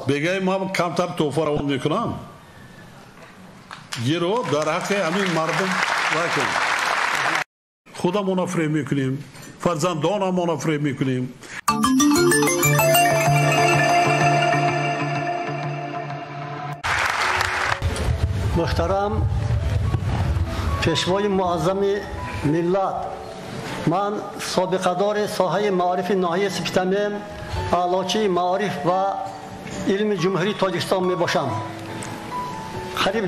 Бегай ман камтар тӯҳфа равон мекунам. Гиро дар ҳаққи ҳамин мардум вай кун. Худамона фиреб мекунем, фарзандонамона фиреб мекунем. Муҳтарам Пешвои муаззами миллат, ман собиқадори соҳаи маорифи ноҳияи Спитамен, аълочии маориф ва илми Ҷумҳурии Тоҷикистон мебошам. Қариб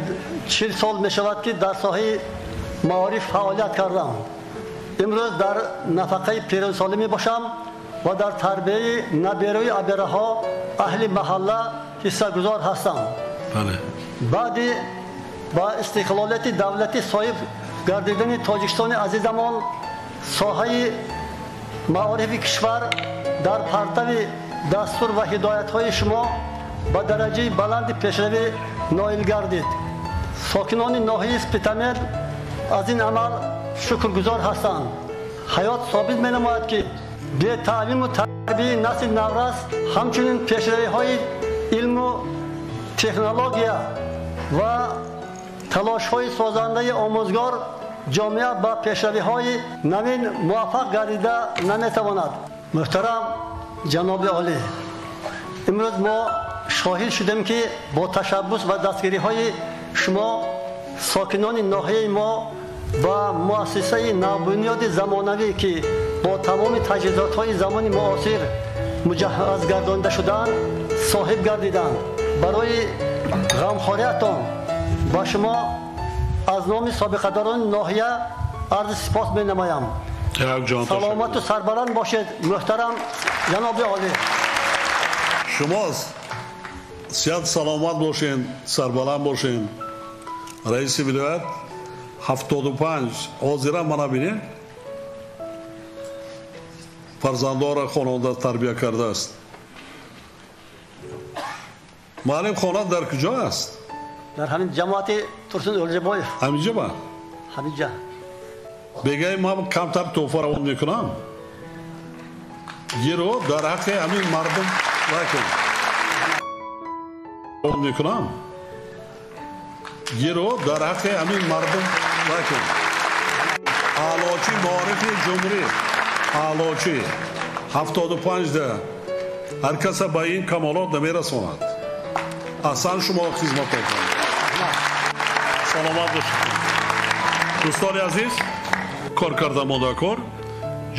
40 сол мешавад, ки дар соҳаи маориф фаъолият кардам. Имрӯз дар нафақаи пиронсолӣ мебошам ва дар тарбияи набераи абераҳо аҳли маҳалла ҳиссагузор ҳастам. Баъди ба истиқлолияти давлатӣ соҳиб гардидани Тоҷикистони азизамон, соҳаи маорифи кишвар дар партави дастур ва ҳидоятҳои шумо ба дараҷаи баланди пешравӣ ноил гардид. Сокинони ноҳияи Спитамен аз ин амал шукргузор ҳастанд. Ҳаёт собит менамояд, ки бетаълиму тарбияи насли наврас, ҳамчунин пешравиҳои илму технология ва талошҳои созандаи омӯзгор ҷомеа ба пешравиҳои навин муваффақ гардида наметавонад. Муҳтарам ҷаноби олӣ, имрӯз мо шоҳид шудем, ки бо ташаббус ва дастгириҳои шумо сокинони ноҳияи мо ба муассисаи навбунёди замонавӣ, ки бо тамоми таҷҳизотҳои замони муосир муҷаҳҳаз гардонида шудаанд, соҳиб гардиданд. Барои ғамхориятон ба шумо аз номи собиқадорони ноҳия арзи сипос менамоям. Саломату сарбаланд бошед, муҳтарам ҷаноби олӣ. Шумо сиҳат саломат бошед, сарбаланд бошед. Раиси вилоят 75 ҳозира мана бинед, фарзандонро хононда тарбия кардааст. Муаллим хона дар куҷо аст? Дар ҳамин ҷамоати Турсун Олҷабоев. Ҳаминҷа ба? Ҳаминҷа. Бегай ман камтар тӯҳфа равон мекунам. Гиро дар ҳаққи ҳамин мардум вай кун. Мекунам. Гиро дар ҳаққи ҳамин мардум вай кун. Аълочи маорифи ҷумҳурӣ, аълочи 75 да ҳар каса ба ин камолот намерасонад. Аҳсан шумо хизматотон. Саломат бошед. Дӯстони азиз, кор карда модакор,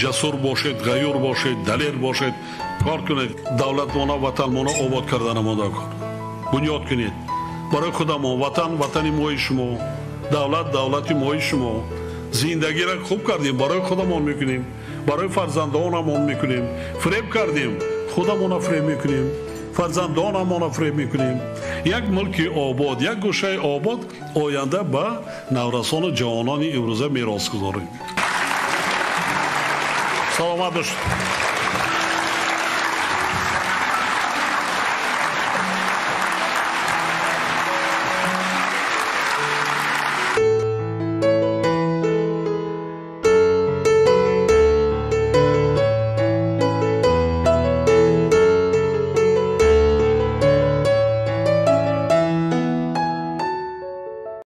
ҷасур бошед, ғаюр бошед, далер бошед, кор кунед, давлатмона, ватанмона обод кардана модакор. Бунёд кунед. Барои худамон ватан, ватани мои шумо, давлат, давлати мои шумо. Зиндагиро хуб кардем, барои худамон мекунем, барои фарзандонамон мекунем. Фиреб кардем, худамона фиреб мекунем, фарзандонамона фиреб мекунем. Як мулки обод, як гӯшаи обод оянда ба наврасону ҷавонони имрӯза мерос гузорем. Саломат бошед.